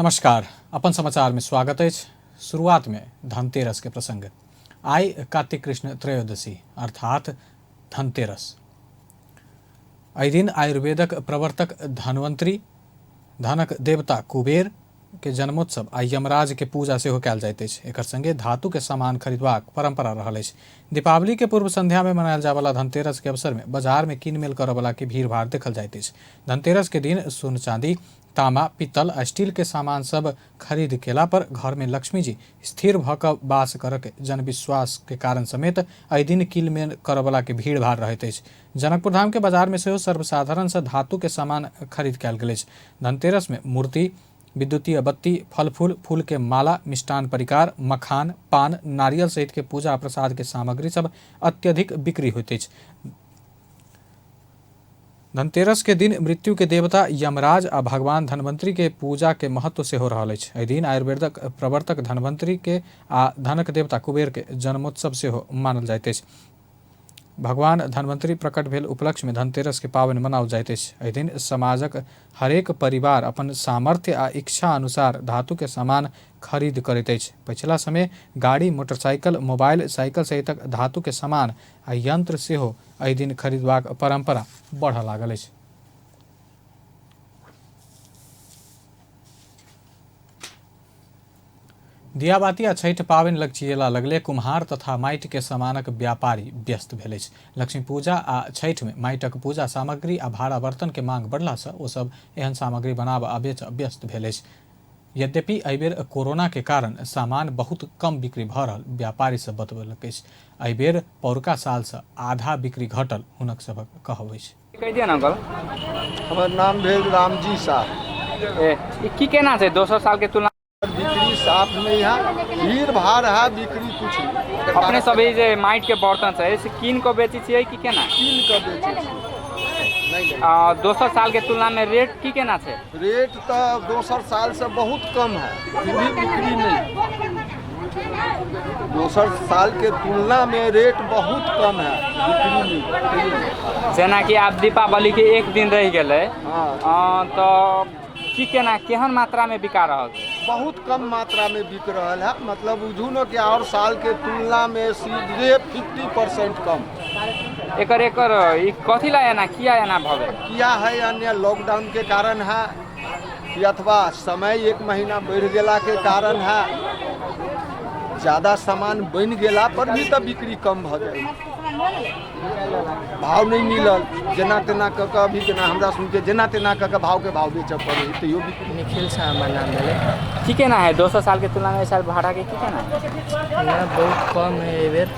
नमस्कार, अपन समाचार में स्वागत अछि। शुरुआत में धनतेरस के प्रसंग। आइ कार्तिक कृष्ण त्रयोदशी अर्थात धनतेरस। एहि दिन आयुर्वेदक प्रवर्तक धन्वंतरी, धनक देवता कुबेर के जन्मोत्सव आ यमराज के पूजा सेहो कयल जाइत अछि। एकर संगे धातु के सामान खरीदबाक परंपरा रहल अछि। दीपावली के पूर्व संध्या में मनायल जायवला धनतेरस के अवसर में बाजार में किनमेल करऽवला के भीड़ भाड़ देखल जाइत अछि। धनतेरस के दिन सोन चांदी, तांबा, पीतल आ स्टील के सामान सब खरीद केला पर घर में लक्ष्मी जी स्थिर भऽ कऽ वास करऽ के जनविश्वास के कारण समेत एहि दिन किनमेल करऽवला के भीड़ भाड़ रहैत अछि। जनकपुर धाम के बाजार में सेहो सर्वसाधारण सँ धातु के सामान खरीद कयल गेल अछि। धनतेरस में मूर्ति, विद्युतीय बत्ती, फल फूल, फूल के माला, मिष्टान परिकार, मखान, पान, नारियल सहित के पूजा प्रसाद के सामग्री सब अत्यधिक बिक्री होइत अछि। धनतेरस के दिन मृत्यु के देवता यमराज आ भगवान धन्वंतरी के पूजा के महत्व सेहो रहल अछि। एहि दिन आयुर्वेदक प्रवर्तक धन्वंतरी के आ धनक देवता कुबेर के जन्मोत्सव सेहो मानल जाइत अछि। भगवान धन्वंतरी प्रकट भेल उपलक्ष्य में धनतेरस के पाबनि मनाओल जाइत अछि। एहि दिन समाजक हरेक परिवार अपन सामर्थ्य आ इच्छा अनुसार धातु के सामान खरीद करैत अछि। पछिला समय गाड़ी, मोटरसाइकिल, मोबाइल, साइकिल सहितक धातु के सामान आ यंत्र सेहो एहि दिन खरीदबाक परंपरा बढ़ऽ लागल अछि। दियाबाती आ छठि पाबनि लगचिएला लगले कुम्हार तथा माटि के सामानक व्यापारी व्यस्त भेल अछि। लक्ष्मी पूजा आ छठि में माटिक पूजा सामग्री आ भाड़ा बर्तन के मांग बढ़ला सँ ओ सब एहन सामग्री बनाब आ बेचऽ व्यस्त भेल अछि। यद्यपि एहिबेर कोरोना के कारण सामान बहुत कम बिक्री भऽ रहल व्यापारी सब बतबलक अछि। एहिबेर पौरका साल सँ आधा बिक्री घटल हुनक सभक कहब अछि। कहि दिअ ने अंकल। हमर नाम भेल रामजी साह। ए, ई की केना छै दोसर साल के तुलना? बिक्री साफ नहीं है, भीड़ भाड़ है, बिक्री कुछ नहीं। अपने सब ई जे माटि के बर्तन छै से कीन कऽ बेचै छियै कि केना? कीन कऽ बेचै छियै। आ दोसर साल के तुलना में रेट की केना छै? रेट तऽ दोसर साल से बहुत कम है, फिर भी बिक्री नहीं। दोसर साल के तुलना में रेट बहुत कम है, बिक्री नहीं। जेनाकि आब दीपावली के एक दिन रहि गेलै। हाँ। तऽ की केना केहन मात्रा में बिका रहल छै? बहुत कम मात्रा में बिक रहल है, मतलब बुझू न कि और साल के तुलना में सीधे 50% कम। एकर एकर ई कथी ला एना किया एना भऽ गेल? किया है अन्य लॉकडाउन के कारण है कि अथवा समय एक महीना बढ़ गेला के कारण है, ज्यादा सामान बन गेला पर भी तऽ बिक्री कम भऽ जाइ, भाव नहीं मिलल, जेना तेना कऽ कऽ अभी जेना हमरा सुनके जेना तेना कऽ कऽ भाव के भाव बेचऽ पड़ै है, तैयो बिक्री। निखिल शाह हमर नाम भेलै। की केना है दोसर साल के तुलना में एहि साल भाड़ा के की केना है? ना बहुत कम है एहिबेर,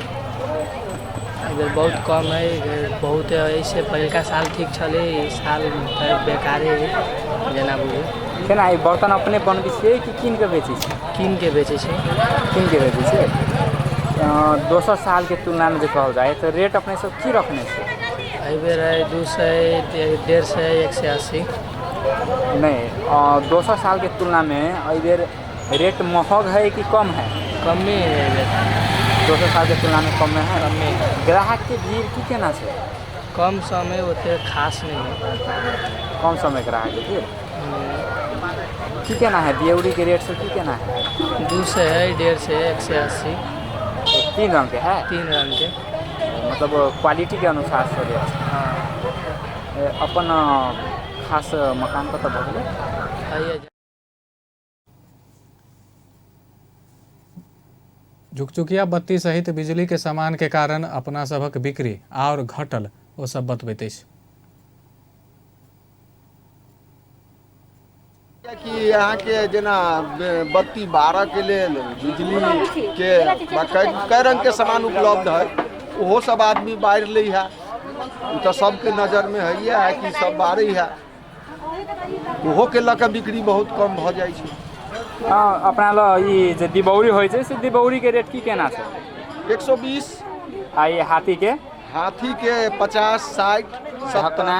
एहिबेर बहुत कम है, एहिबेर बहुत एहिसँ पहिलका साल ठीक छलै, ई साल तऽ बेकारे है जेना बुझू। केना ई बर्तन अपने बनबै छियै कि कीन कऽ बेचै छियै? कीन के बेचै छियै। कीन के बेचै छियै। दोसर साल के तुलना में जे कहल जाय तऽ रेट अपने सब की रखने छियै? एहिबेर है 200, 150, 180। नहि, दोसर साल के तुलना में एहिबेर रेट महग है कि कम है? कमे है एहिबेर। दोसर साल के तुलना में कमे है। कमे है। ग्राहक के भीड़ की केना छै? कम समय ओते खास नहीं है। कम समय ग्राहक के भीड़। की केना है दियौरी के रेट से की केना है? 200 है, 150 है, 180। तीन रंग के है? तीन रंग के। मतलब क्वालिटी के अनुसार से रेट। हाँ। अपन खास मकान कतऽ भऽ गेलै? है। झुकझुकिया बत्ती सहित बिजली के सामान के कारण अपना सभक बिक्री आओर घटल ओ सब बतबैत अछि। कि अहाँके जेना बत्ती बारऽ के लेल बिजली के कई रंग के सामान उपलब्ध है, ओहो सब आदमी बारि लै है, ओ तऽ सबके नजरमे हैये है कि सब बारै है, ओहो के लऽ कऽ बिक्री बहुत कम भऽ जाइ छै। हँ, अपना लग ई जे दिबौरी होइ छै से दिबौरी के रेट की केना छै? 120। आ ई हाथी के? हाथी के 50, 60, 70। ढकना?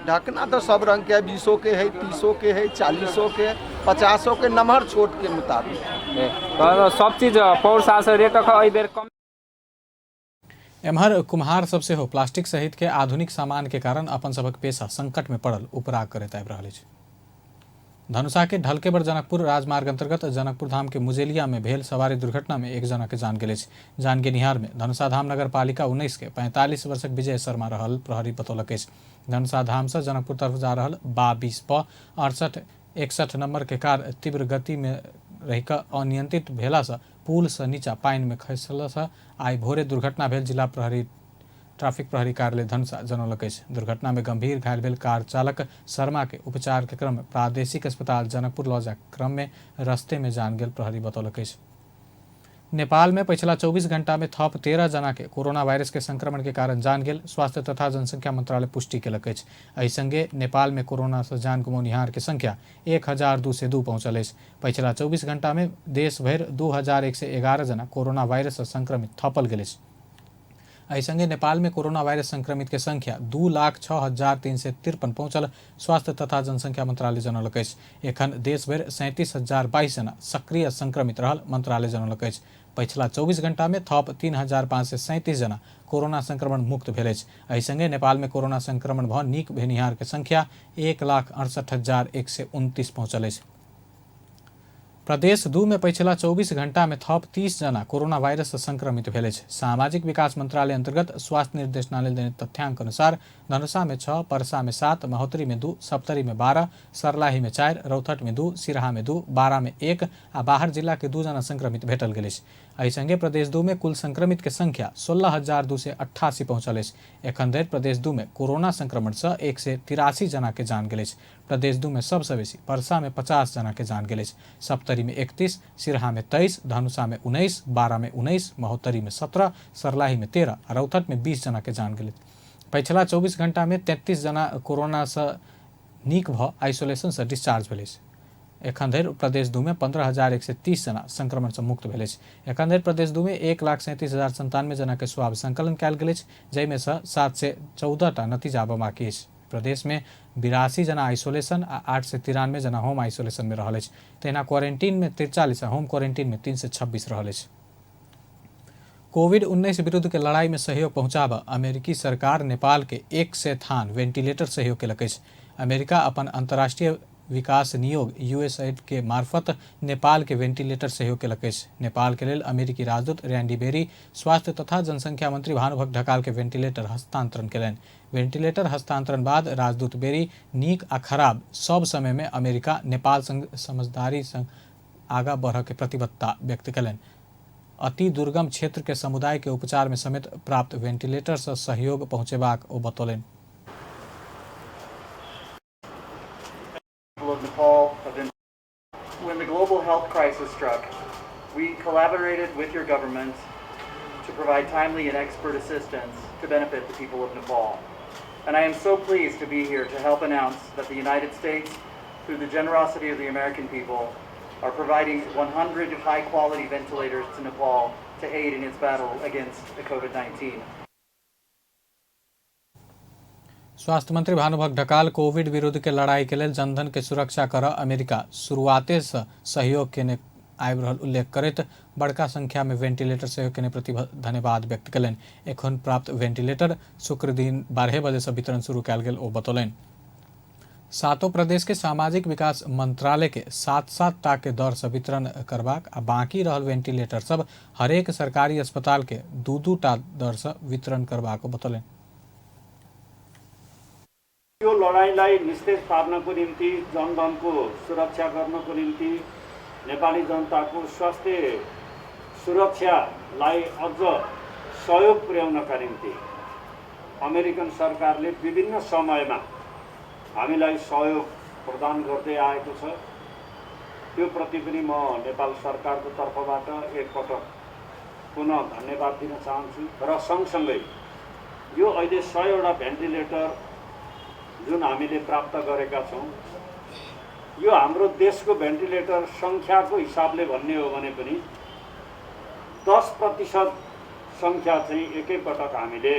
ढकना तऽ सब रंग के है, 20 के है, 30 के है, 40 के, 50 के, नमहर छोट के मुताबिक। तऽ सब चीज पौर साल से रेट एहि बेर कम। एम्हर कुम्हार सब सेहो प्लास्टिक सहित के आधुनिक सामान के कारण अपन सभक पेशा संकट में पड़ल उपराग करैत आबि रहल अछि। धनुषा के ढलकेबर जनकपुर राजमार्ग अंतर्गत जनकपुर धाम के मुजेलिया में भेल सवारी दुर्घटना में एक जना के जान गेल अछि। जान गेनिहार में धनुषा धाम नगर पालिका 19 के 45 वर्षक विजय शर्मा रहल प्रहरी बतौलक अछि। धनुषा धाम से जनकपुर तरफ जा रहल बा 20 प 68 61 नंबर के कार तीव्र गति में रहिकऽ अनियंत्रित भेला से पुल से नीचा पानि में खसला से आइ भोरे दुर्घटना भेल जिला प्रहरी ट्रैफिक प्रहरी कार्यालय धनुषा जनौलक अछि। दुर्घटना में गंभीर घायल भेल कार चालक शर्मा के उपचार के क्रम में प्रादेशिक अस्पताल जनकपुर लऽ जाय क्रम में रस्ते में जान गेल प्रहरी बतौलक अछि। नेपाल में पछिला 24 घंटा में थप 13 जना के कोरोना वायरस के संक्रमण के कारण जान गेल स्वास्थ्य तथा जनसंख्या मंत्रालय पुष्टि केलक अछि। एहि संगे नेपाल में कोरोना से जान गुमौनिहार के संख्या 1202 पहुंचल अछि। पछिला 24 घंटा में देश भरि 2111 जना कोरोना वायरस से संक्रमित थपल गेल अछि। एहि संगे नेपाल में कोरोना वायरस संक्रमित के संख्या 2,06,353 पहुंचल स्वास्थ्य तथा जनसंख्या मंत्रालय जनौलक अछि। एखन देश भरि 37,022 जना सक्रिय संक्रमित रहल मंत्रालय जनौलक अछि। पछिला 24 घंटा में थप 3,537 जना कोरोना संक्रमण मुक्त भेल अछि। एहि संगे नेपाल में कोरोना संक्रमण भऽ नीक भेनिहार के संख्या 1,68,129 पहुंचल अछि। प्रदेश 2 में पछिला 24 घंटा में थप 30 जना कोरोना वायरस से संक्रमित भेल अछि। सामाजिक विकास मंत्रालय अंतर्गत स्वास्थ्य निर्देशनालय देने तथ्यांक अनुसार धनुषा में 6, परसा में 7, महोत्तरी में 2, सप्तरी में 12, सरलाही में 4, रौथट में 2, सिरहा में 2, बारा में 1 आ बाहर जिला के 2 जना संक्रमित भेटल गेल अछि। एहि संगे प्रदेश 2 में कुल संक्रमित के संख्या 16,288 पहुंचल अछि। एखन धरि प्रदेश 2 में कोरोना संक्रमण से 183 जना के जान गेल अछि। प्रदेश 2 में सबसँ बेसी परसा में 50 जना के जान गेल अछि। सप्तरी में 31, सिरहा में 23, धनुषा में 19, बारा में 19, महोत्तरी में 17, सरलाही में 13 आ रौथट में 20 जना के जान गेल अछि। पछिला 24 घंटा में 33 जना कोरोना से नीक भऽ आइसोलेशन से डिस्चार्ज भेल अछि। एखन धरि प्रदेश 2 में 15,130 जना संक्रमण से मुक्त भेल अछि। एखन धरि प्रदेश 2 में 1,37,097 जना के स्वाब संकलन कयल गेल अछि, जाहिमे सँ 714 टा नतीजा आबऽ बाकी अछि। प्रदेश में 82 जना आइसोलेशन आ 893 जना होम आइसोलेशन में रहल अछि। तहिना क्वारेंटीन में 43 आ होम क्वारेंटीन में 326 रहल अछि। कोविड-19 विरुद्ध के लड़ाई में सहयोग पहुंचाबऽ अमेरिकी सरकार नेपाल के 100 थान वेंटिलेटर सहयोग केलक अछि। अमेरिका अपन अंतर्राष्ट्रीय विकास नियोग यूएसएड के मार्फत नेपाल के वेंटिलेटर सहयोग केलक अछि। नेपाल के लेल अमेरिकी राजदूत रैंडी बेरी स्वास्थ्य तथा जनसंख्या मंत्री भानुभक्त ढकाल के वेंटिलेटर हस्तांतरण केलनि। वेंटिलेटर हस्तांतरण बाद राजदूत बेरी नीक आ खराब सब समय में अमेरिका नेपाल संग समझदारी संग आगा बढ़ऽ के प्रतिबद्धता व्यक्त केलनि। अति दुर्गम क्षेत्र के समुदाय के उपचार में समेत प्राप्त वेंटिलेटर से सहयोग पहुंचेबाक ओ बतौलनि। People of Nepal have been. When the global health crisis struck, we collaborated with your government to provide timely and expert assistance to benefit the people of Nepal. And I am so pleased to be here to help announce that the United States, through the generosity of the American people, are providing 100 high-quality ventilators to Nepal to aid in its battle against the COVID-19. स्वास्थ्य मंत्री Bhanubhakta Dhakal Covid विरुद्ध के लड़ाई के लेल जनधन के सुरक्षा करऽ अमेरिका शुरुआते से सहयोग केने आबि रहल उल्लेख करैत बड़का संख्या में वेंटिलेटर सहयोग केने प्रति धन्यवाद व्यक्त केलनि। एखन प्राप्त वेंटिलेटर शुक्र दिन 12 बजे से वितरण शुरू कयल गेल ओ बतौलनि। सातों प्रदेश के सामाजिक विकास मंत्रालय के 7-7 टा के दर से वितरण करबाक आ बाकी रहल वेंटिलेटर सब हरेक सरकारी अस्पताल के 2-2 टा दर से वितरण करबाक बतौलनि। यो लडाईँलाई निस्तेज पार्नको निम्ति, जनधनको सुरक्षा गर्नको निम्ति, नेपाली जनताको स्वास्थ्य सुरक्षालाई अझ सहयोग पुर्याउनका निम्ति अमेरिकन सरकारले विभिन्न समयमा हामीलाई सहयोग प्रदान गर्दै आएको छ। त्यो प्रति पनि म नेपाल सरकारको तर्फबाट एकपटक पुनः धन्यवाद दिन चाहन्छु र सँगसँगै यो अहिले 100वटा भेन्टिलेटर जुन हामीले प्राप्त गरेका छौँ, यो हाम्रो देशको भेन्टिलेटर सङ्ख्याको हिसाबले भन्ने हो भने पनि 10% सङ्ख्या चाहिँ एकैपटक हामीले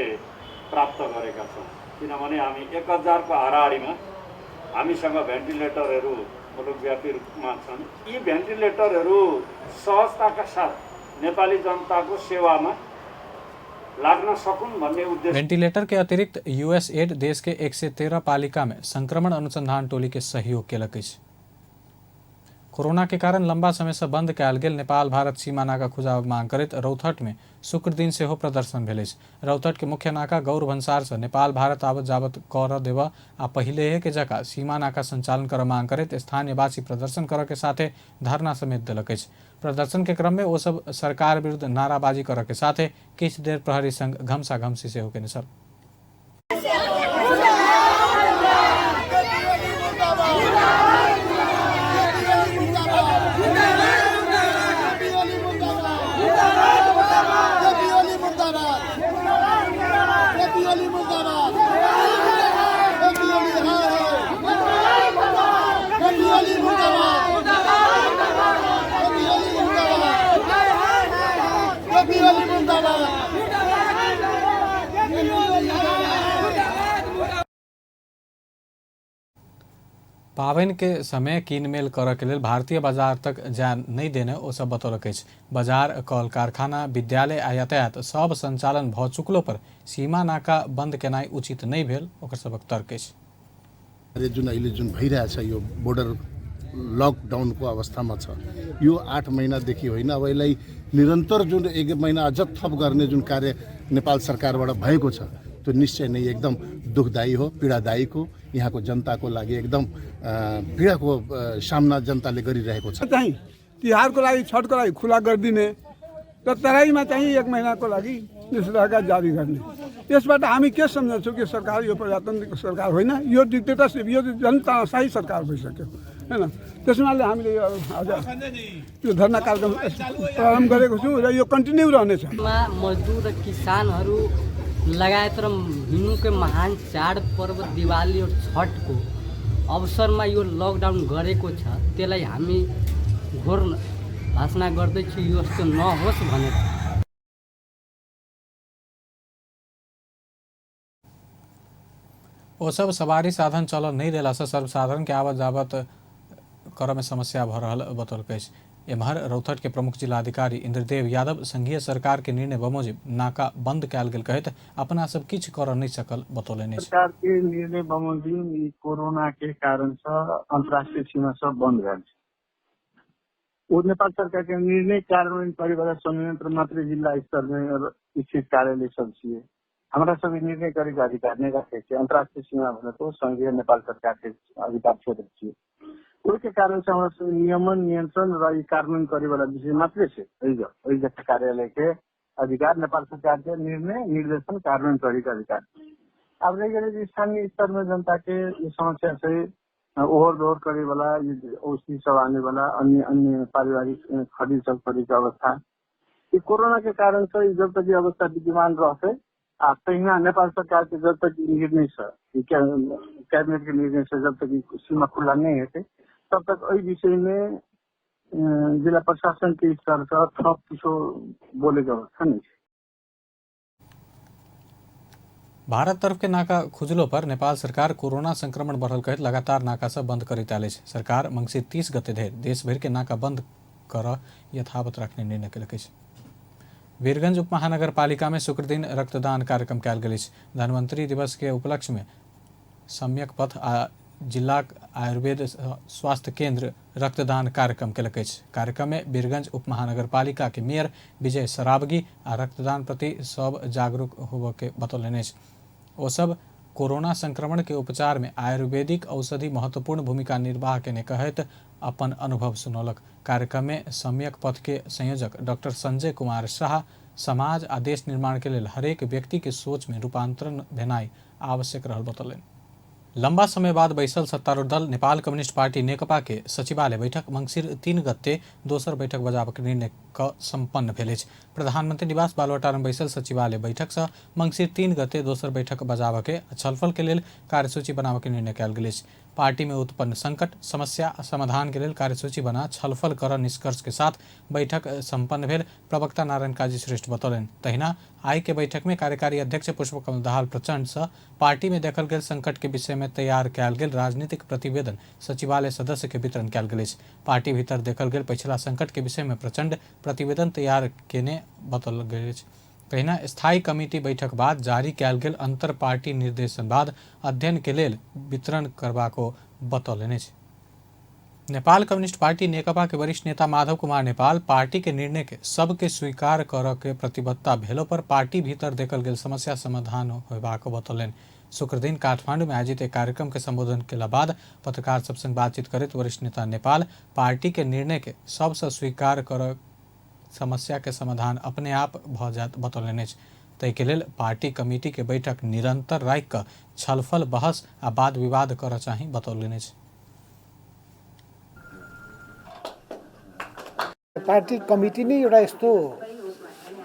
प्राप्त गरेका छौँ। किनभने हामी 1000को हाराहारीमा हामीसँग भेन्टिलेटरहरू मुलुकव्यापी रूपमा छन्। यी भेन्टिलेटरहरू सहजताका साथ नेपाली जनताको सेवामा लाग्न सकुन् भन्ने उद्देश्य। वेंटिलेटर के अतिरिक्त यूएसएड देश के 113 पालिका में संक्रमण अनुसंधान टोली के सहयोग केलक अछि। कोरोना के कारण लंबा समय से बंद कयल गेल नेपाल भारत सीमा नाका खुजाब मांग करैत रौतहट में शुक्र दिन सेहो प्रदर्शन भेल अछि। रौतहट के मुख्य नाका गौर भन्सार से नेपाल भारत आवत जावत कर देब आ पहिले के जकाँ सीमा नाका संचालन कर मांग करैत स्थानीयवासी प्रदर्शन करऽ के साथे धरना समेत देलक अछि। प्रदर्शन के क्रम में ओ सब सरकार विरुद्ध नाराबाजी करऽ के साथे किछु देर प्रहरी संग घमसा घमसी सेहो केने छल। पाबनि के समय किनमेल करऽ के लेल भारतीय बाजार तक जाय नहि देने ओ सब बतौलक अछि। बाजार, कल कारखाना, विद्यालय आ यातायात सब संचालन भऽ चुकलो पर सीमा नाका बंद केनाइ उचित नहि भेल ओकर सबक तर्क अछि। जुन अहिले जुन भइरहेछ यो बोर्डर लकडाउनको अवस्थामा छ, यो 8 महिनादेखि होइन, अब यसलाई निरन्तर जुन 1 महिना अझ थप गर्ने जुन कार्य नेपाल सरकारबाट भएको छ त्यो निश्चय नै एकदम दुःखदायी हो, पीडादायी हो। यहाँको जनताको लागि एकदम पीडाको सामना जनताले गरिरहेको छ। चाहिँ तिहारको लागि, छठको लागि खुला गरिदिने र तराईमा चाहिँ 1 महिनाको लागि निषेधाज्ञा जारी गर्ने। यसबाट हामी के सम्झन्छौँ कि सरकार यो प्रजातान्त्रिक सरकार होइन, यो डिक्टेटरसिप, यो जनताशाही सरकार भइसक्यो होइन। त्यस हुनाले हामीले यो आज यो धरना कार्यक्रम प्रारम्भ गरेको छौँ र यो कन्टिन्यू रहनेछ। मजदुर र किसानहरू लगायत र हिन्दूको महान चाडपर्व दिवाली और छठको अवसरमा यो लकडाउन गरेको छ, त्यसलाई हामी घोर भाषणा गर्दैछु यो यस्तो नहोस् भनेर। ओ सब सवारी साधन चलऽ नहि देलासँ सर्वसाधारण के आवत जावत करऽ में समस्या भऽ रहल बतौलक अछि। एम्हर रौतहट के प्रमुख जिलाधिकारी इंद्रदेव यादव संघीय सरकार के निर्णय बमोजिम नाका बंद कयल गेल कहैत अपना सब किछु करऽ नहि सकल बतौलनि अछि। सरकार के निर्णय बमोजिम ई कोरोना के कारण से अंतर्राष्ट्रीय सीमा सब बंद भेल छै। ओ नेपाल सरकार के निर्णय कार्यान्वयन करे वाला संयंत्र मात्र जिला स्तर में स्थित कार्यालय सब छियै। हमरा सब ई निर्णय करे के अधिकार नहीं रखे छियै। अंतर्राष्ट्रीय सीमा भनेको संघीय नेपाल सरकार के अधिकार क्षेत्र छियै। ओहि के कारण से हमरा सब नियमन, नियंत्रण र ई कार्यान्वयन करे वाला विषय मात्रै छै। एहि जगह कार्यालय के अधिकार नेपाल सरकार के निर्णय निर्देशन कार्यान्वयन करे के अधिकार। अब रहि गेलै जे स्थानीय स्तर में जनता के ई समस्या छै, ओहोर दोहोर करे वाला, औषधि सब आने वाला, अन्य अन्य पारिवारिक खरीद सब करे के अवस्था, ई कोरोना के कारण से जब तक ये अवस्था विद्यमान रहते आ तहिना नेपाल सरकार के जब तक निर्णय से, कैबिनेट के निर्णय से जब तक सीमा खुला नहीं हेतै तब तक एहि विषय में जिला प्रशासन के स्तर से थप किछो बोले के अवस्था नहीं छै। भारत तरफ के नाका खुजलो पर नेपाल सरकार कोरोना संक्रमण बढ़ल कहैत लगातार नाका सब बंद करैत आयल अछि। सरकार मंगसिर 30 गते धरि देश भरि के नाका बंद कर यथावत रखने निर्णय केलक अछि। वीरगंज उपमहानगरपालिका में शुक्रदिन रक्तदान कार्यक्रम कयल गेल अछि। धन्वंतरी दिवस के उपलक्ष्य में सम्यक पथ आ जिलाक आयुर्वेद स्वास्थ्य केंद्र रक्तदान कार्यक्रम केलक अछि। कार्यक्रम में वीरगंज उपमहानगरपालिका के मेयर विजय सरावगी आ रक्तदान प्रति सब जागरूक होबऽ के बतौलनि अछि। ओ सब कोरोना संक्रमण के उपचार में आयुर्वेदिक औषधि महत्वपूर्ण भूमिका निर्वाह केने कहैत अपन अनुभव सुनौलक। कार्यक्रम में सम्यक पथ के संयोजक डॉक्टर संजय कुमार शाह समाज आ देश निर्माण के लेल हरेक व्यक्ति के सोच में रूपांतरण भेनाइ आवश्यक रहल बतौलनि। लंबा समय बाद बैसल सत्तारूढ़ दल नेपाल कम्युनिस्ट पार्टी नेकपा के सचिवालय बैठक मंगसिर 3 गते दोसर बैठक बजाबक निर्णय क संपन्न भेल अछि। प्रधानमंत्री निवास बालुवाटार में बैसल सचिवालय बैठक से मंगसिर 3 गते दोसर बैठक बजाबऽ के छलफल के लेल कार्यसूची बनाबऽ के निर्णय कयल गेल अछि। पार्टी में उत्पन्न संकट, समस्या आ समाधान के लेल कार्यसूची बना छलफल कर निष्कर्ष के साथ बैठक संपन्न भेल प्रवक्ता नारायण काजी श्रेष्ठ बतौलनि। तहिना आइ के बैठक में कार्यकारी अध्यक्ष पुष्पकमल दाहाल प्रचंड से पार्टी में देखल गेल संकट के विषय में तैयार कयल गेल राजनीतिक प्रतिवेदन सचिवालय सदस्य के वितरण कयल गेल अछि। पार्टी भीतर देखल गेल पछिला संकट के विषय में प्रचंड प्रतिवेदन तैयार केने बतौल गेल अछि। तहिना स्थायी कमिटी बैठक बाद जारी कयल गेल अंतर पार्टी निर्देशन बाद अध्ययन के लेल वितरण करबाक बतौलनि अछि। नेपाल कम्युनिस्ट पार्टी नेकपा के वरिष्ठ नेता माधव कुमार नेपाल पार्टी के निर्णय के सबके स्वीकार करऽ के प्रतिबद्धता भेलो पर पार्टी भीतर देखल गेल समस्या समाधान होयबाक बतौलनि। शुक्रदिन काठमांडू में आयोजित एक कार्यक्रम के संबोधन केला बाद पत्रकार सब संग बातचीत करैत वरिष्ठ नेता नेपाल पार्टी के निर्णय के सबसँ स्वीकार करऽ समस्या के समाधान अपने आप भऽ जायत बतौलनि अछि। ताहिके लेल पार्टी कमिटी के बैठक निरंतर राखि कऽ छलफल, बहस आ वाद विवाद करऽ चाही बतौलनि अछि। पार्टी कमिटी नै एउटा यस्तो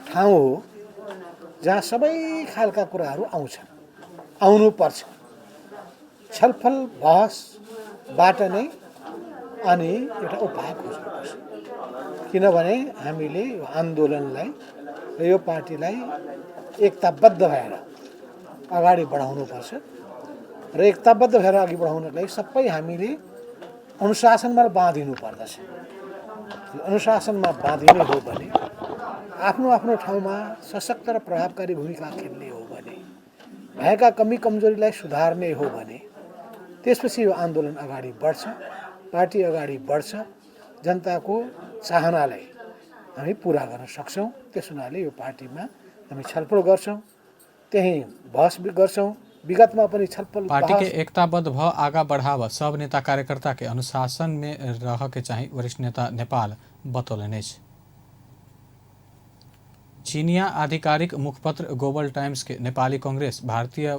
ठाउँ हो जहाँ सबै खालका कुराहरू आउँछन्, आउनुपर्छ। छलफल बहसबाट नै अनि एउटा उपाय खोज्नुपर्छ, किनभने हामीले यो आन्दोलनलाई र यो पार्टीलाई एकताबद्ध भएर अगाडि बढाउनुपर्छ र एकताबद्ध भएर अघि बढाउनको लागि सबै हामीले अनुशासनमा बाँधिनु पर्दछ। अनुशासनमा बाँधिने हो भने, आफ्नो आफ्नो ठाउँमा सशक्त र प्रभावकारी भूमिका खेल्ने हो भने, भएका कमी कमजोरीलाई सुधार्ने हो भने त्यसपछि यो आन्दोलन अगाडि बढ्छ, पार्टी अगाडि बढ्छ, जनताको चाहनालाई हामी पुरा गर्न सक्छौँ। त्यस हुनाले यो पार्टीमा हामी छलफल गर्छौँ, त्यहीँ बहस गर्छौँ। विगतमा पनि छलफल पार्टी के एकताबद्ध भ आगा बढ़ाव सब नेता कार्यकर्ता के अनुशासन में रह के चाही वरिष्ठ नेता नेपाल बतौलनि अछि। चीनिया आधिकारिक मुखपत्र ग्लोबल टाइम्स के नेपाली कांग्रेस भारतीय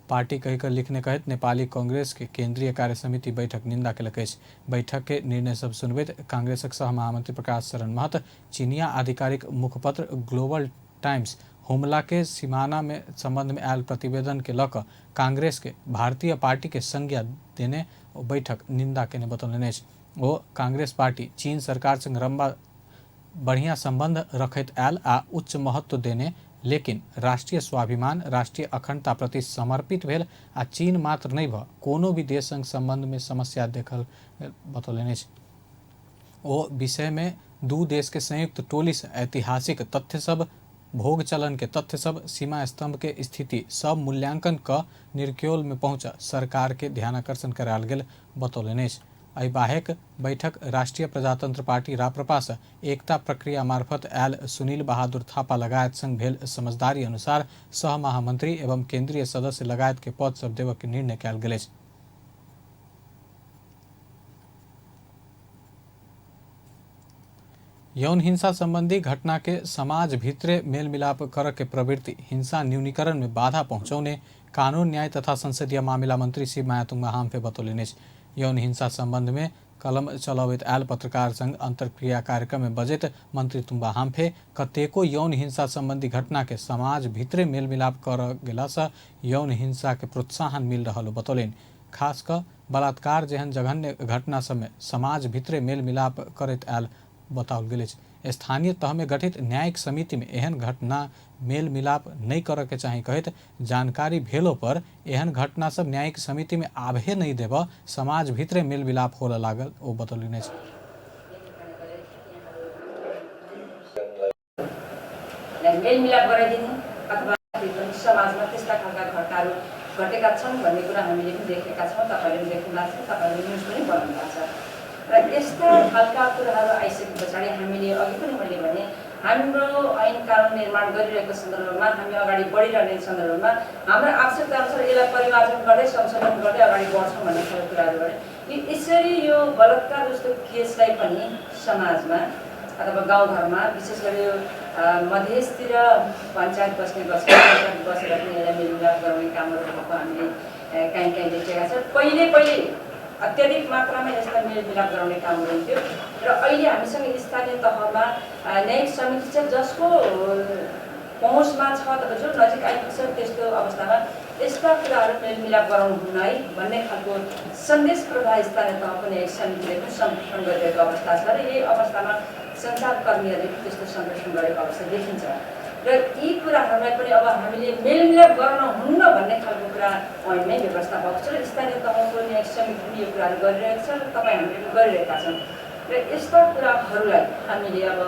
पार्टी कहिकर लिखने कहैत नेपाली कांग्रेस के केंद्रीय कार्य समिति बैठक निंदा केलक अछि। बैठक के निर्णय सब सुनबैत कांग्रेसक सह महामंत्री प्रकाश शरण महत चीनिया आधिकारिक मुखपत्र ग्लोबल टाइम्स हुमला के सीमाना में संबंध में आयल प्रतिवेदन के लऽ कऽ कांग्रेस के भारतीय पार्टी के संज्ञा देने बैठक निंदा केने बतौलनि अछि। ओ कांग्रेस पार्टी चीन सरकार संग लम्बा बढ़िया संबंध रखैत आयल आ उच्च महत्व देने, लेकिन राष्ट्रीय स्वाभिमान, राष्ट्रीय अखंडता प्रति समर्पित भेल आ चीन मात्र नहि भऽ कोनो भी देश संग संबंध में समस्या देखल बतौलनि अछि। ओ विषय में दू देश के संयुक्त टोली से ऐतिहासिक तथ्य सब, भोग चलन के तथ्य सब, सीमा स्तंभ के स्थिति सब मूल्यांकन क निर्क्योल में पहुंचा सरकार के ध्यानाकर्षण करायल गेल बतौलनि अछि। एहि बाहेक बैठक राष्ट्रीय प्रजातंत्र पार्टी राप्रपा से एकता प्रक्रिया मार्फत आयल सुनील बहादुर थापा लगायत संग भेल समझदारी अनुसार सह महामंत्री एवं केंद्रीय सदस्य लगायत के पद सब देबऽ के निर्णय कयल गेल अछि। यौन हिंसा संबंधी घटना के समाज भीतरे मेल मिलाप कर के प्रवृत्ति हिंसा न्यूनीकरण में बाधा पहुंचौने कानून न्याय तथा संसदीय मामिला मंत्री शिव माया तुंगा हाम्फे बतौलनि अछि। यौन हिंसा संबंध में कलम चलबैत आयल पत्रकार संग अंतर्क्रिया कार्यक्रम में बजैत मंत्री तुम्बा हाम्फे कतेको यौन हिंसा संबंधी घटना के समाज भीतरे मेल मिलाप कर गेला से यौन हिंसा के प्रोत्साहन मिल रहल बतौलनि। खास कऽ बलात्कार जेहन जघन्य घटना सब में समाज भीतरे मेल मिलाप करैत आयल बताओल गेल अछि। स्थानीय तह में गठित न्यायिक समिति में एहन घटना मेल मिलाप नहि करऽ के चाही कहैत जानकारी भेलो पर एहन घटना सब न्यायिक समिति में आबहे नहि देबऽ समाज भीतरे मेल मिलाप होअ लागल ओ बतौलनि अछि। मेलमिलाप गराइदिने अथवा समाजमा त्यस्ता खालका घटनाहरू घटेका छन् भन्ने कुरा हामीले पनि देखेका छौँ, तपाईँले पनि देख्नु भएको छ, तपाईँले न्युज पनि बनाउनु भएको छ। र यस्ता खालका कुराहरू आइसके पछाडि हामीले अघि पनि मैले भने हाम्रो ऐन कानुन निर्माण गरिरहेको सन्दर्भमा, हामी अगाडि बढिरहने सन्दर्भमा हाम्रो आवश्यकता अनुसार यसलाई परिमार्जन गर्दै संशोधन गर्दै अगाडि बढ्छौँ भन्ने खालको कुराहरू गरे। यसरी यो बलात्कार जस्तो केसलाई पनि समाजमा अथवा गाउँघरमा विशेष गरी यो मधेसतिर पञ्चायत बस्ने गर्छ, पञ्चायत बसेर पनि यसलाई मेलमिलाप गराउने कामहरू भएको हामीले काहीँ काहीँ देखेका छौँ। पहिले पहिले अत्यधिक मात्रामा यसलाई मेलमिलाप गराउने कामहरू हुन्थ्यो र अहिले हामीसँग स्थानीय तहमा न्यायिक समिति छ जसको पहुँचमा छ अथवा जो नजिक आइपुग्छ त्यस्तो अवस्थामा यस्ता कुराहरू मेलमिलाप गराउनु हुन्न है भन्ने खालको सन्देश प्रवाह स्थानीय तहको न्यायिक समितिले पनि संरक्षण गरिरहेको अवस्था छ र यही अवस्थामा सञ्चारकर्मीहरूले पनि त्यस्तो संरक्षण गरेको अवस्था देखिन्छ। र यी कुराहरूलाई पनि अब हामीले मेलमिलाप गर्न हुन्न भन्ने खालको कुरा ऐनमै व्यवस्था भएको छ र स्थानीय तहको न्यायिक समिति पनि यो कुराहरू गरिरहेको छ र तपाईँ हामीले पनि गरिरहेका छौँ। र यस्ता कुराहरूलाई हामीले अब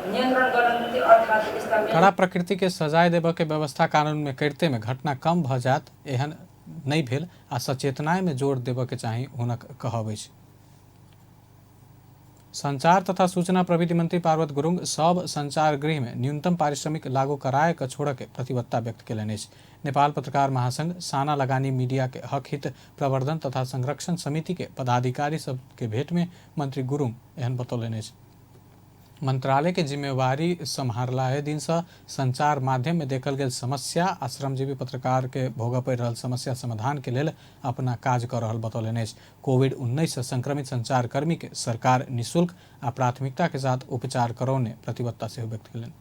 नियन्त्रण गर्न निम्ति अर्थात् यस्ता कड़ा प्रकृति के सजाय देबऽ के व्यवस्था कानून में करिते में घटना कम भऽ जायत एहन नहि भेल आ सचेतनाय में जोर देबऽ के चाही हुनक कहब अछि। संचार तथा सूचना प्रविधि मंत्री पार्वत गुरुङ सब संचार गृह में न्यूनतम पारिश्रमिक लागू कराए के छोड़ के प्रतिबद्धता व्यक्त केलनि अछि। नेपाल पत्रकार महासंघ साना लगानी मीडिया के हक हित प्रवर्धन तथा संरक्षण समिति के पदाधिकारी सब के भेंट में मंत्री गुरुङ एहन बतौलनि अछि। मंत्रालय के जिम्मेवारी सम्हारला दिन से संचार माध्यम में देखल गेल समस्या आ श्रमजीवी पत्रकार के भोगय पड़ि रहल समस्या समाधान के लेल अपना काज कर रहल बतौलनि अछि। कोविड-19 से संक्रमित संचारकर्मी के सरकार निःशुल्क आ प्राथमिकता के साथ उपचार करौने प्रतिबद्धता सेहो व्यक्त केलनि।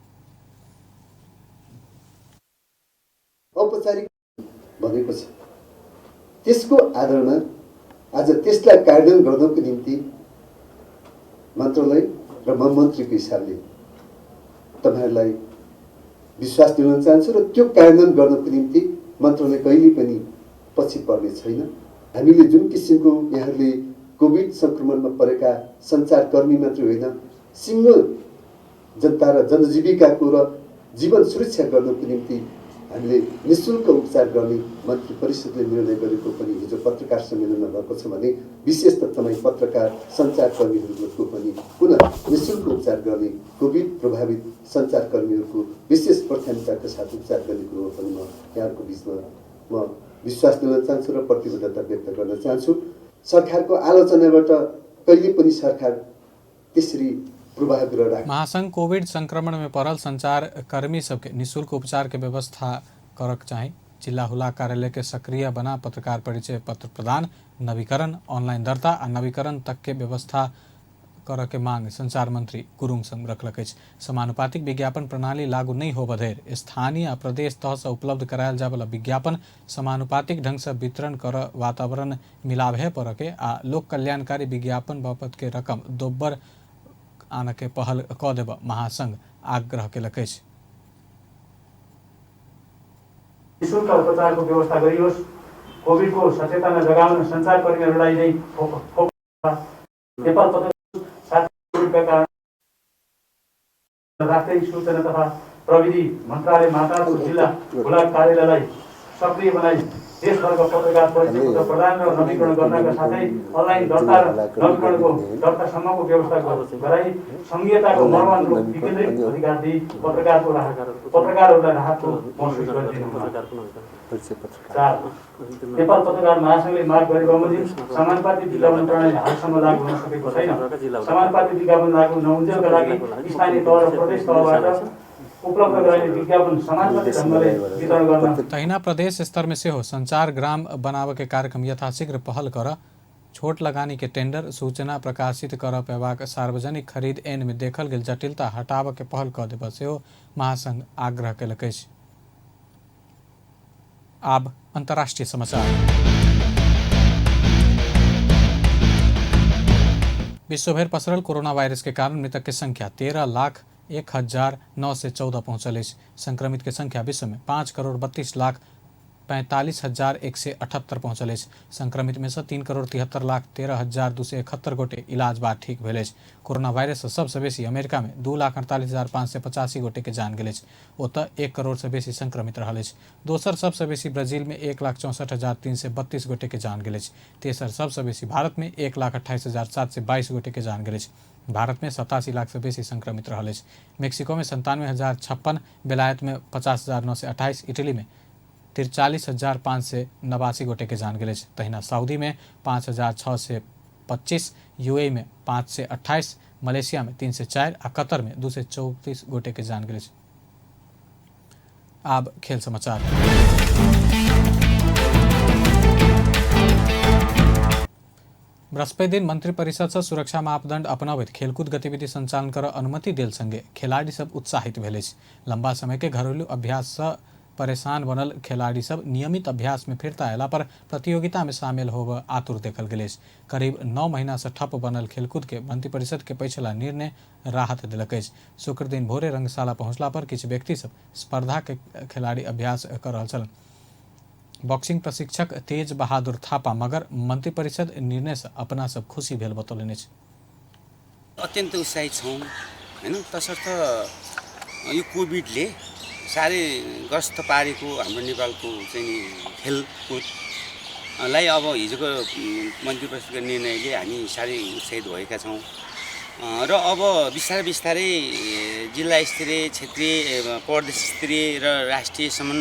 औपचारिक भनेको छ, त्यसको आधारमा आज त्यसलाई कार्यान्वयन गर्नको निम्ति मन्त्रालय र म मन्त्रीको हिसाबले तपाईहरुलाई विश्वास दिलाउन चाहन्छु र त्यो कार्यान्वयन गर्नको निम्ति मन्त्रालय कहिले पनि पछि पर्ने छैन। हामीले जुन किसिमको यहाँहरूले कोभिड सङ्क्रमणमा परेका सञ्चारकर्मी मात्रै होइन, सिङ्गो जनता र जनजीविकाको र जीवन सुरक्षा गर्नको निम्ति हामीले निःशुल्क उपचार गर्ने मन्त्री परिषदले निर्णय गरेको पनि हिजो पत्रकार सम्मेलनमा भएको छ भने विशेष त तपाईँ पत्रकार सञ्चारकर्मीहरूको पनि पुनः निःशुल्क उपचार गर्ने, कोभिड प्रभावित सञ्चारकर्मीहरूको विशेष प्राथमिकताका साथ उपचार गर्ने कुरोमा पनि म यहाँहरूको बिचमा म विश्वास दिलाउन चाहन्छु र प्रतिबद्धता व्यक्त गर्न चाहन्छु। सरकारको आलोचनाबाट कहिले पनि सरकार त्यसरी महासंघ कोविड संक्रमण में पड़ल संचारकर्मी सबके निःशुल्क उपचार के व्यवस्था करक चाही। जिला हुला कार्यालय के सक्रिय बना पत्रकार परिचय पत्र प्रदान, नवीकरण, ऑनलाइन दर्ता आ नवीकरण तक के व्यवस्था कर के मांग संचार मंत्री गुरुङ संग रखलक अछि। समानुपातिक विज्ञापन प्रणाली लागू नहीं होबय धरि स्थानीय आ प्रदेश तह से उपलब्ध करायल जायवला विज्ञापन समानुपातिक ढंग से वितरण कर वातावरण मिलाबहे पर के आ लोक कल्याणकारी विज्ञापन बाबत के रकम दोब्बर आन के पहल क देब महासंघ आग्रह केलक अछि। निःशुल्क उपचारको व्यवस्था गरियोस्, कोभिडको सचेतना जगाउन सञ्चारकर्मीहरूलाई नै नेपाल पत्रकार कारण राख्दै सूचना तथा प्रविधि मन्त्रालय माताको जिल्ला हुलाक कार्यालयलाई सक्रिय बनाई देशभरका पत्रकार परिचय पत्र प्रदान र नवीकरण गर्नका साथै अनलाइन दर्ता र नवीकरणको दर्तासम्मको व्यवस्था गराई सङ्घीयताको मर्मानुरूप विकेन्द्रित अधिकार दिई पत्रकारहरूलाई राहतको महसुस गरिदिनु। 4. नेपाल पत्रकार महासङ्घले माग गरे बमोजिम समानुपातिक विज्ञापन प्रणाली हालसम्म लागू हुन सकेको छैन। समानुपातिक विज्ञापन लागू नहुन्जेलका लागि स्थानीय तह र प्रदेश तहबाट उपलब्ध गराइने विज्ञापन समानुपातिक ढङ्गले वितरण गर्न। तहिना प्रदेश स्तर में सेहो संचार ग्राम बनावे के कार्यक्रम यथाशीघ्र पहल कर छोट लगानी के टेंडर सूचना प्रकाशित कर पेबाक सार्वजनिक खरीद एन में देखल गेल जटिलता हटाबऽ के पहल क देबऽ सेहो महासंघ आग्रह केलक अछि। आब अंतर्राष्ट्रीय समाचार। विश्वभरि पसरल कोरोना वायरस के कारण मृतक के संख्या 13,01,914 पहुंचल अछि। संक्रमित के संख्या विश्व में 5,32,45,178 पहुंचल अछि। संक्रमित में से 3,73,13,271 गोटे इलाज बाद ठीक भेल अछि। कोरोना वायरस से सबसे बेसी अमेरिका में 2,48,585 गोटे के जान गेल अछि। ओतय 1 करोड़ से बेसी संक्रमित रहल अछि। दोसर सबसे बेसी ब्राजील में 1,64,332 गोटे के जान गेल अछि। तेसर सबसे बेसी भारत में 1,28,722 गोटे के जान गेल अछि। भारत में 87 लाख से बेसी संक्रमित रहल अछि। मेक्सिको में 97,056, बेलायत में 50,928, इटली में 43,589 गोटे के जान गेल अछि। तहिना सऊदी में 5,625, यूएई में 528, मलेशिया में 304 आ कतर में 234 गोटे के जान गेल अछि। आब खेल समाचार। बृहस्पति दिन मंत्रिपरिषद से सुरक्षा मापदंड अपनाबैत खेलकूद गतिविधि संचालन कर अनुमति देल संगे खिलाड़ी सब उत्साहित भेल अछि। लंबा समय के घरेलू अभ्यास से परेशान बनल खिलाड़ी सब नियमित अभ्यास में फिरता अयला पर प्रतियोगिता में शामिल होब आतुर देखल गेल अछि। करीब 9 महीना से ठप बनल खेलकूद के मंत्रिपरिषद के पछिला निर्णय राहत देलक अछि। शुक्र दिन भोरे रंगशाला पहुंचला पर किछु व्यक्ति सब स्पर्धा के खिलाड़ी अभ्यास कर रहल छल। बॉक्सिंग प्रशिक्षक तेज बहादुर थापा मगर मंत्रिपरिषद निर्णय से अपना सब खुशी भेल बतौलनि अछि। अत्यन्त उत्साहित छौँ हैन, तसर्थ यो कोभिडले साह्रै ग्रस्त पारेको हाम्रो नेपालको चाहिँ खेलकुदलाई अब हिजोको मन्त्रिपरिषदको निर्णयले हामी साह्रै उत्साहित भएका छौँ। र अब बिस्तारै बिस्तारै जिल्ला स्तरीय, क्षेत्रीय, प्रदेश स्तरीय र राष्ट्रियसम्म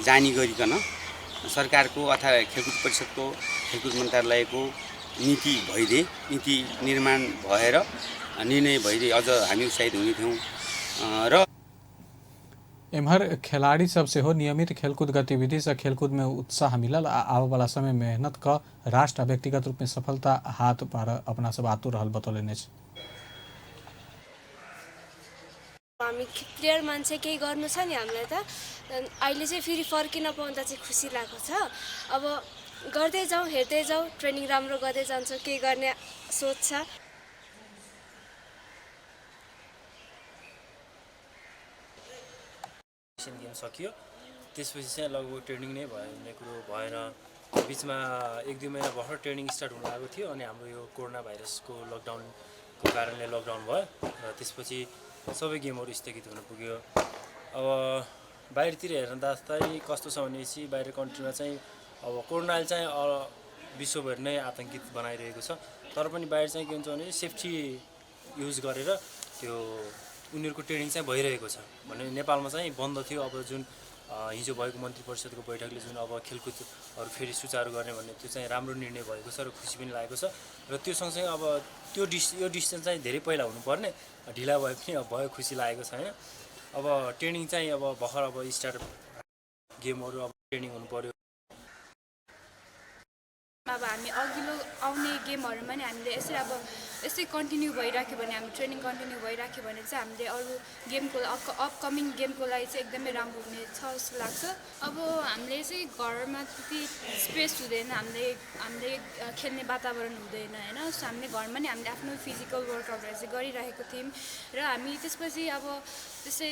जाने गरिकन सरकारको अथवा खेलकुद परिषदको, खेलकुद मन्त्रालयको नीति भइदिए, नीति निर्माण भएर निर्णय भइदिए अझ हामी उत्साहित हुने थियौँ। र एम्हर खिलाड़ी सब सेहो नियमित खेलकूद गतिविधि से खेलकूद में उत्साह मिलल आ आबयवला समय मेहनत क राष्ट्र आ व्यक्तिगत रूप में सफलता हाथ पार अपना सब आतुर रहल बतौलनि अछि। हामी प्लेयर मान्छे केही गर्नु छ नि हामीलाई त, अहिले चाहिँ फेरि फर्किन पाउँदा चाहिँ खुसी लागेको छ। अब गर्दै जाउँ, हेर्दै जाउँ, ट्रेनिङ राम्रो गर्दै जान्छौँ, केही गर्ने सोच छ। एसियन गेम सकियो त्यसपछि चाहिँ लगभग ट्रेनिङ नै भयो भन्ने कुरो भएन। बिचमा 1-2 महिना भर्खर ट्रेनिङ स्टार्ट हुन लागेको थियो अनि हाम्रो यो कोरोना भाइरसको लकडाउनको कारणले लकडाउन भयो र त्यसपछि सबै गेमहरू स्थगित हुन पुग्यो। अब बाहिरतिर हेर्दा चाहिँ कस्तो छ भनेपछि बाहिर कन्ट्रीमा चाहिँ अब कोरोनाले चाहिँ विश्वभरि नै आतङ्कित बनाइरहेको छ, तर पनि बाहिर चाहिँ के हुन्छ भने सेफ्टी युज गरेर त्यो उनीहरूको ट्रेनिङ चाहिँ भइरहेको छ भने नेपालमा चाहिँ बन्द थियो। अब जुन हिजो भएको मन्त्री परिषदको बैठकले जुन अब खेलकुदहरू फेरि सुचारू गर्ने भन्ने त्यो चाहिँ राम्रो निर्णय भएको छ र खुसी पनि लागेको छ। र त्यो सँगसँगै अब त्यो यो डिसिजन चाहिँ धेरै पहिला हुनुपर्ने, ढिला भए पनि अब भयो, खुसी लागेको छ होइन। अब ट्रेनिङ चाहिँ अब भर्खर अब स्टार्ट गेमहरू अब ट्रेनिङ हुनुपर्यो। अब हामी अघिल्लो आउने गेमहरूमा नि हामीले यसरी अब यसै कन्टिन्यू भइराख्यो भने, हामी ट्रेनिङ कन्टिन्यू भइराख्यो भने चाहिँ हामीले अरू गेमको अपकमिङ गेमको लागि चाहिँ एकदमै राम्रो हुनेछ जस्तो लाग्छ। अब हामीले चाहिँ घरमा त्यति स्पेस हुँदैन, हामीले खेल्ने वातावरण हुँदैन होइन। सो हामीले घरमा नि हामीले आफ्नो फिजिकल वर्कआउटहरू चाहिँ गरिरहेको थियौँ र हामी त्यसपछि अब त्यसै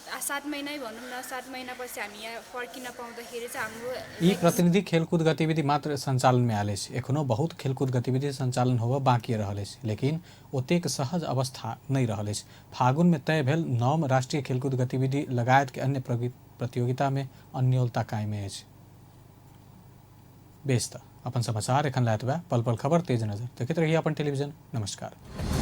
7 महिनै भनौँ न, 7 महिनापछि हामी यहाँ फर्किन पाउँदाखेरि चाहिँ हाम्रो ई प्रतिनिधि खेलकूद गतिविधि मात्र संचालन में आयल अछि। एखनो बहुत खेलकूद गतिविधि संचालन होबय बाकी रहल अछि, लेकिन ओतेक सहज अवस्था नहि रहल अछि। फागुन में तय भेल 9 राष्ट्रीय खेलकूद गतिविधि लगायत के अन्य प्रतियोगिता में अन्योलता कायम अछि। बेस त अपन समाचार एखन लायत बा पल पल खबर तेज नजर देखैत रहिए अपन टेलीविजन। नमस्कार।